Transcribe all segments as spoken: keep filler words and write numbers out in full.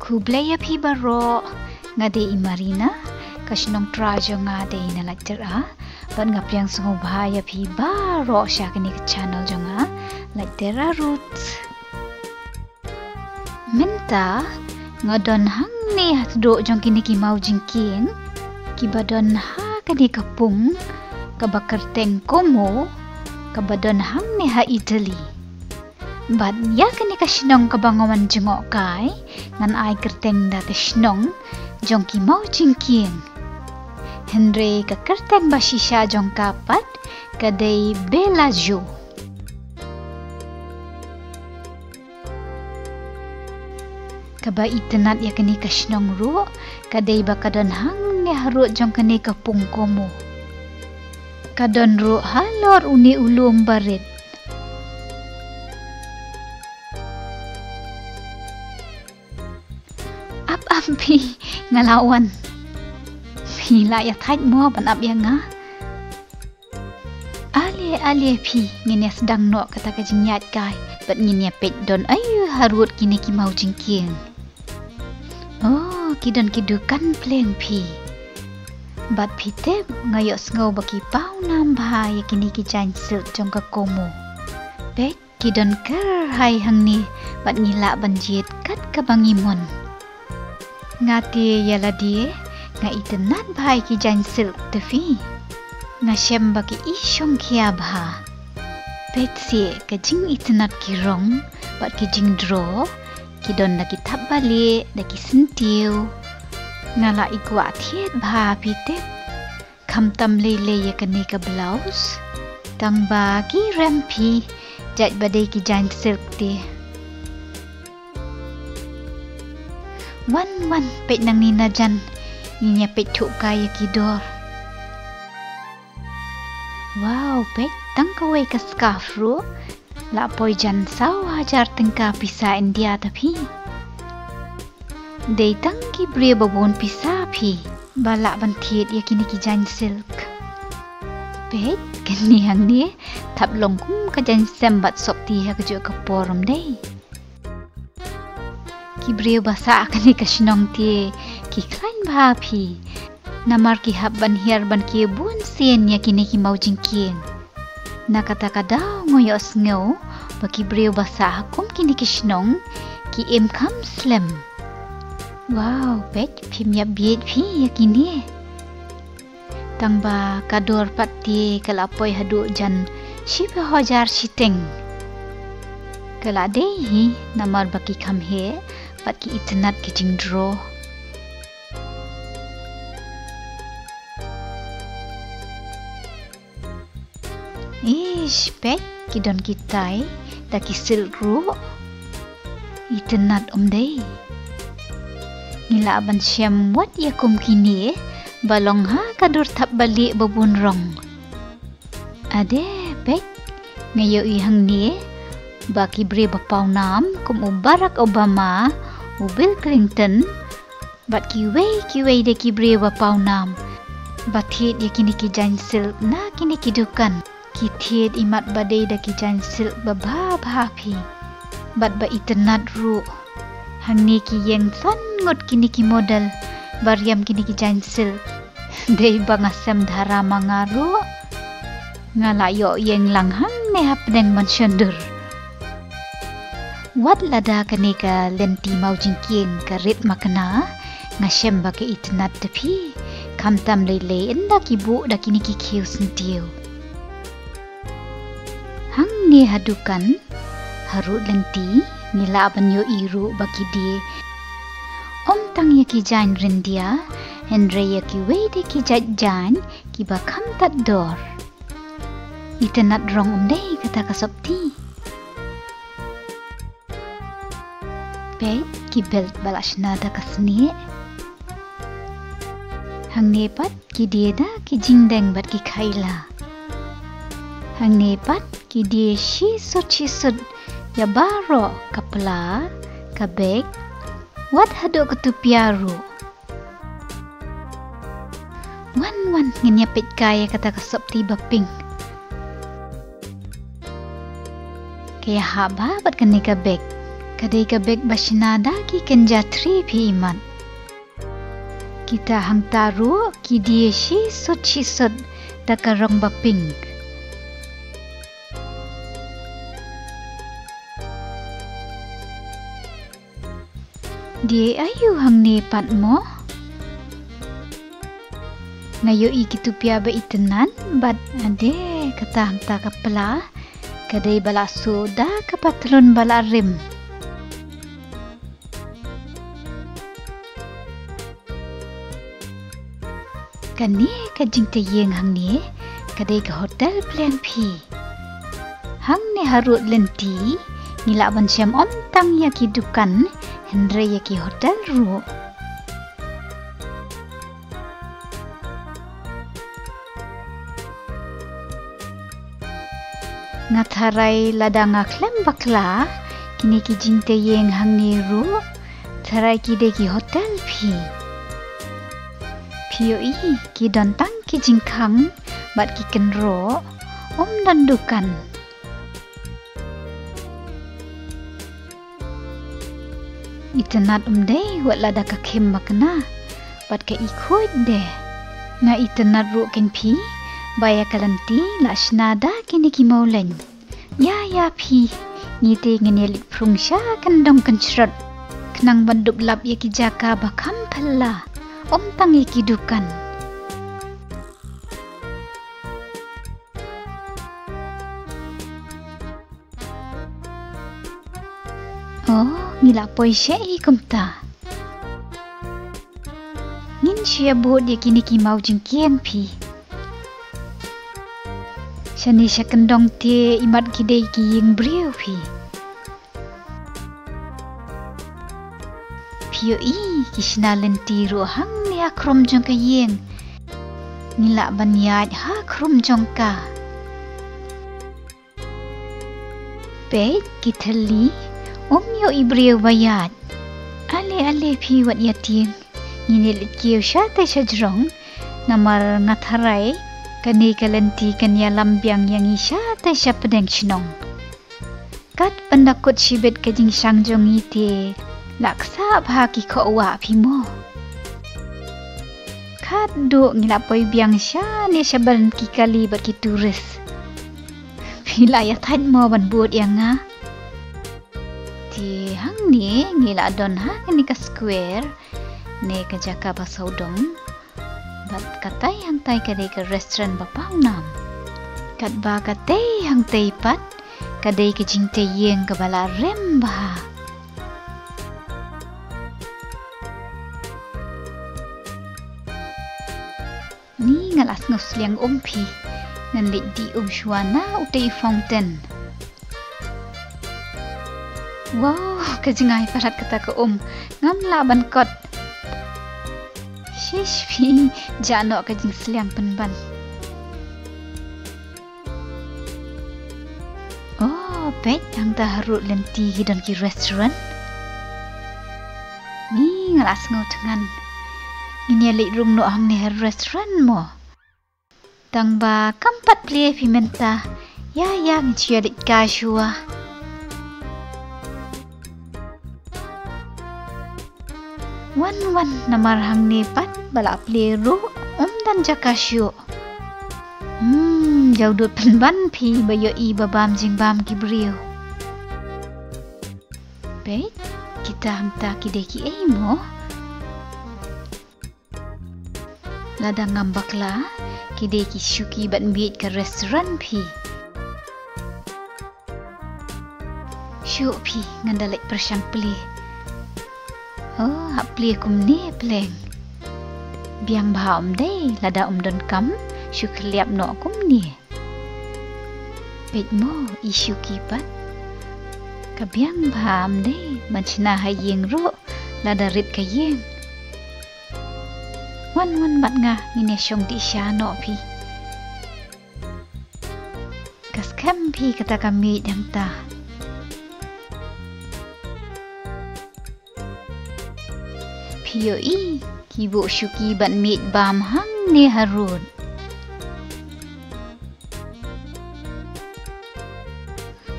Khublei ïa phi baroh, nga dei i Marina, ka shnong trai jong nga dei na Laittera, bad nga pdiang sngewbha ïa phi baroh sha kane ka channel jong nga, Laittera Roots. Mynta nga don hangne ha tdoh jong kine ki maw jingkieng kiba don ha kane ka pung kaba kyrteng Como, kaba don hangne ha Italy. Bad ïa kane ka shnong kaba nga wan jngoh kai ngan ai kyrteng da ka shnong jong ki maw jingkieng. Hynrei ka kyrteng ba shisha jong ka pat ka dei Bellagio. Kaba itynnad ïa kane ka shnong ruh ka dei ba ka don hangne harud jong kane ka pung Como. Ka don ruh halor une u lum barit. Ap ap phi, nga la wan. Phi lah ïa thait mo ban ap ïa nga. Ale ale phi, ngin ïa sdang noh kata ka jingïaid kai bad ngin ïa peit don aïu harud kine ki maw jingkieng. Oh, ki don ki dukan pleng phi. Bad phi tip, nga ïohsngew ba ki paw nam bha ïa kine ki jaiñ silk jong ka Como. Peit, ki don kyrhai hangne bad ngi lah ban jied kat kaba ngi mon. Nga te ïa lade nga itynnad bha ïa ki jaiñ silk te phi. Nga shem ba ki i shongkhia bha. Peit seh ka jingitynnad ki rong bad ki jingdro, ki don da ki thapbalieh, da ki syntiew. Nga lah i kwah thied bha phi tip. Khamtam lei lei ïa kane ka blouse. Tang ba ki rem phi, jait ba dei ki jaiñ silk te. Wan wan, peit nangne na jan, ngin ïa peit thuh kai ïa ki dor. Wow, peit tang kawei ka scarf ruh la poi jan saw hajar tyngka pisa India ta phi. Dei tang ki briew ba bun pisa phi ba lah ban thied ïa kine ki jaiñ silk. Peit kane hangne, thap long kum ka jaiñ sem bad sopti ha kajuh ka por ym dei. Ki briew ba sah ha kane ka shnong te ki khlaiñ bha phi. Namar ki hap ban hiar ban kiew bun sien ïa kine ki maw jingkieng. Na kata ka daw nga ïohsngew ba ki briew ba sah ha kum kine ki shnong ki im kham slem. Wow, peit phim ïap bieit phi ïa kine. Tang ba ka dor pat te ka la poi haduh jan shiphew hajar shiteng. Ka la dei hi namar ba ki kham heh bad ki itynnad ki jingdro. Ish, peit ki don ki tai da ki silk ruh. Itynnad ym dei. Ngi lah ban shem wat ïa kum kine ba long ha ka dur thapbalieh ba bun rong. Ade, peit, nga ïohi hangne ba ki briew ba paw nam kum u Barack Obama, u Bill Clinton, bad kiwei kiwei de ki briew ba paw nam ba thied ïa kine ki jaiñ silk na kine ki dukan. Ki thied imat ba dei da ki jaiñ silk ba bha bha phi bad ba itynnad ruh. Hangne ki ïeng san ngut kine ki model ba riam kine ki jaiñ silk. Dei ba nga sem dhara ma nga ruh. Nga la ïoh ïeng lang hangne hapdeng ban shon dur. Wat lada kane ka lynti maw jingkieng ka rit makna, nga shem ba ka itynnad te phi. Khamtam lei lei ynda ki buh da kine ki khiew syntiew. Hangne ha dukan, harud lynti, ngi lah ban ïohi ruh ba ki die ym tang ïa ki jaiñ ryndia, hynrei ïa kiwei de ki jait jaiñ kiba kham tad dor. Itynnad rong ym dei kata ka sopti. Peit ki belt ba la shna da ka snieh. Hangne pat ki die da ki jingdeng bad ki khaila. Hangne pat ki die shisut shisut ïa baroh ka pla, ka bag, wat haduh ka tupia ruh. Wan wan ngin ïa peit kai ïa kata ka sopti ba pink. Ka ïahap bha bad kane ka bag. Ka dei ka bag ba shna da ki kynja thri phi imat. Kita hangta ruh ki die shisut shisut da ka rong ba pink. Die aïu hangne pat mo? Nga ïohi kitu pia ba itynnad bad ade kata hangta ka pla ka dei ba la suh da ka patlun ba la rim. Kane ka jingteieng hangne ka dei ka hotel plan phi. Hangne harud lynti ngi lah ban shem ym tang ïa ki dukan hynrei ïa ki hotel ruh. Nga tharai lada nga khlem bakla kine ki jingteieng hangne ruh, tharai ki dei ki hotel phi. Phi ïohi ki don tang ki jingkhang bad ki kynroh, ym don dukan. Itynnad ym dei wat lada ka khim makna bad ka i khuid de. Nga itynnad ruh kein phi ba ïa ka lynti la shna da kine ki mawleiñ. Ïa ïa phi, ngi te ngin ïa leit phrung sha kyndong kynshrot khnang ban dup lap ïa ki jaka ba kham phylla, ym tang ïa ki dukan. Oh, ngi la poi sha i kumta. Ngin shu ïa bud ïa kine ki maw jingkieng phi. Shane sha kyndong te imat ki dei ki ïing briew phi. Phi ïohi ki shna lynti ruh hangne ha khrum jong ka ïing. Ngi lah ban ïaid ha khrum jong ka. Peit ki thylli, ym ïohi briew ba ïaid. Ale ale phi wat ïa tieng. Ngin ïa leit kiew shatei sha jrong. Namar nga tharai kane ka lynti kan ïalam biang ïa ngi shatei sha pdeng shnong. Kat ban da kut shibit ka jingshang jong ngi te la ksah bha ki khoh wah phi mo. Khatduh ngi la poi biang shane shaban ki kali bad ki tourist. Phi la ïa thait mo ban bud ïa nga. Te hangne ngi la don ha kane ka square ne ka jaka ba sawdong. Bad katei hangtei ka dei ka restaurant ba pawnam. Katba katei hangtei pat ka dei ka jingteieng kaba la rem bha. Ni nga la sngew sliang um phi. Ngan leit dih um shuwa na utei u fountain. Wow, ka jingai palat kata ka um. Ngam lah ban kot. Shish phi, jah noh ka jingsliang pynban. Oh, peit hangta harud lynti ki don ki restaurant. Ni nga la sngew thngan. Ngin ïa leit rung noh hangne ha restaurant mo. Tang ba kam pat plie phi mynta. Ïa ïa ngin shu ïa leit kai shuwa. Wan wan namar hangne pat ba la plie ruh ym don jaka shuh. Hmm, jaw dud pynban phi ba ïohi ba bam jingbam ki briew. Peit, kita hangta ki dei kiei mo? Lada ngam bakla, ki dei ki shuki bad miet ka restaurant phi. Shuh phi, ngan da leit pyrshang plie. Oh, hap plie kumne pleng. Biang bha ym dei, lada ym don kam, shu khylliap noh kumne. Peit mo i shuki pat. Ka biang bha ym dei ban shna ha ïing ruh lada rit ka ïing. Wan wan bad nga ngin ïa shong dih sha noh phi. Ka skhem phi kata ka miet hangta. Phi ïohi ki buh shuki bad miet bam hangne harud.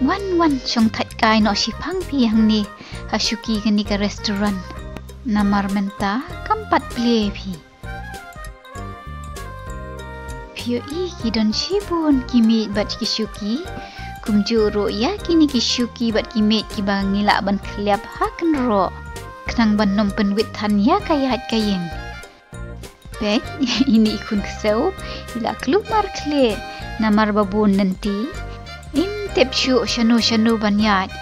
Wan wan shong thait kai noh shiphang phi hangne. shuki kane ka restaurant. Namar mynta kam pat plie phi. Phi ïohi ki don shibun ki miej bad ki shuki. Kumjuh ruh ïa kine ki shuki bad ki miej kiba ngi lah ban khlep ha kynroh, khnang ban ym pynwit than ïa ka ïaid ka ïeng. Peit, ine i khun ksew i la klumar khlieh namar ba bun lynti. Im tip shuh shano shano ban ïaid.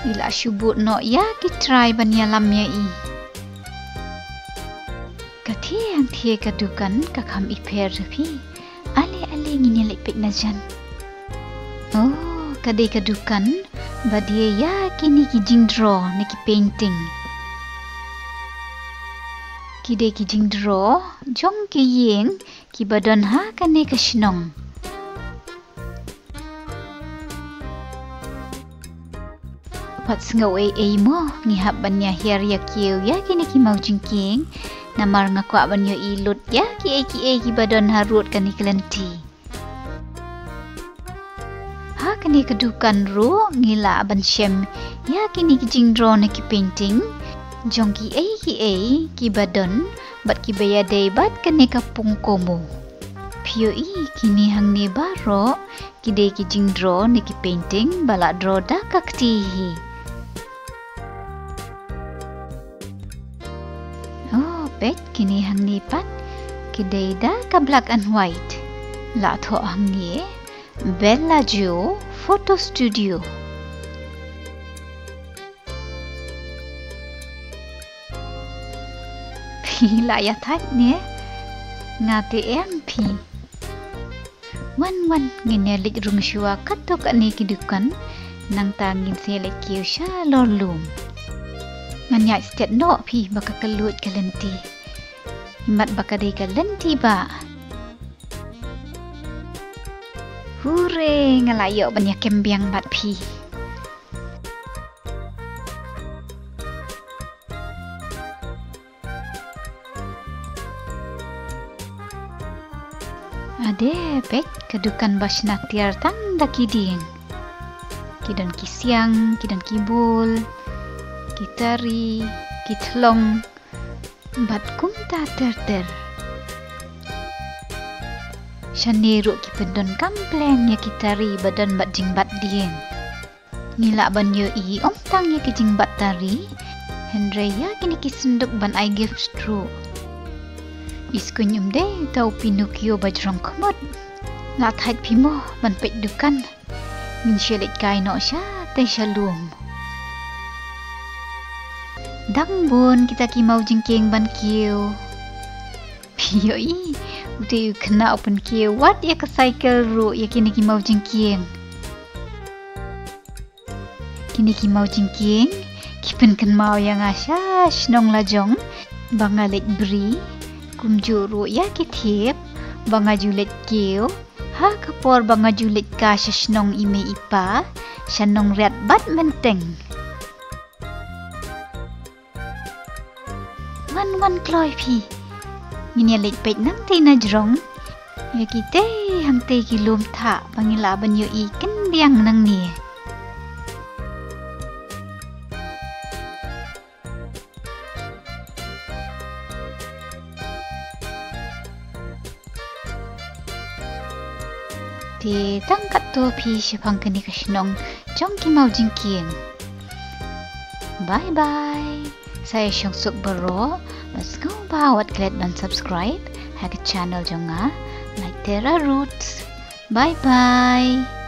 I la shu bud noh ïa ki trai ban ïalam ïa i. Ka thie hangthie ka dukan ka kham i pher phi. Ale ale ngin ïa leit peit na jan. Oh, ka dei ka dukan ba die ïa kine ki jingdro ne ki painting. Ki dei ki jingdro jong ki ïing kiba don ha kane ka shnong. Wat sngew ei ei mo, ngi hap ban ïa hiar ïa kiew ïa kine ki mawjingkieng. Namar nga kwah ban ïohi lut ïa kiei kiei kiba don harud kane ka lynti. Ha kane ka dukan ruh ngi lah ban shem ïa kine ki jingdro ne ki painting jong kiei kiei kiba don bad kiba ïadei bad kane ka pung komo. Phi ïohi kine hangne baroh ki dei ki jingdro ne ki painting ba la dro da ka kti hi. Oh, peit kine hangne pat ki dei da ka black and white. La thoh hangne Bellagio Photo Studio. Phi la ïa thait ne? Nga te em phi. Wan wan ngin ïa leit rung shuwa katto katne ki dukan. Nangta ngin sa leit kiew sha lor lum. Ngan ïaid stet noh phi ba ka kylluid ka lynti. Imat ba ka dei ka lynti ba. Hure, nga la ïoh ban ïa kem biang bad phi. Ade, peit ka dukan ba shna tiar tang da ki dieng. Ki don ki siang, ki don ki bul, ki tari, ki thlong, bad kumta ter ter. Shane ruh ki pyndonkam pleng ïa ki tari ba don bad jingbat dieng. Ngi lah ban ïohi ym tang ïa ki jingbat tari, hynrei ïa kine ki synduk ban ai gift ruh. Iskuiñ, um dei uta u Pinocchio ba jrong khmut. La thait phi mo ban peit dukan. Ngin sa leit kai noh shatei sha lum. Dang bun kita ki mawjingkieng ban kiew. Phi ïohi, utei u khynnah u pynkiew wat ïa ka cycle ruh ïa kine ki mawjingkieng. Kine ki mawjingkieng ki pynkynmaw ïa nga sha shnong lajong ba nga leit bri, kumjuh ruh ïa ki thiep ba nga ju leit kiew ha ka por ba nga ju leit ka sha shnong i mei i pa, sha Nongriat bad Menteng. Wan wan kloi phi. Ngin ïa leit peit nangtei na jrong ïa kitei hangtei ki lum thah ba ngi lah ban ïohi kyndiang nangne. Te tang katto phi shaphang kane ka shnong jong ki mawjingkieng. Bye bye. Sa ïa shong suk baroh, bad sngewbha wat klet ban subscribe ha ka channel jong nga, Naitera Roots. Bye bye.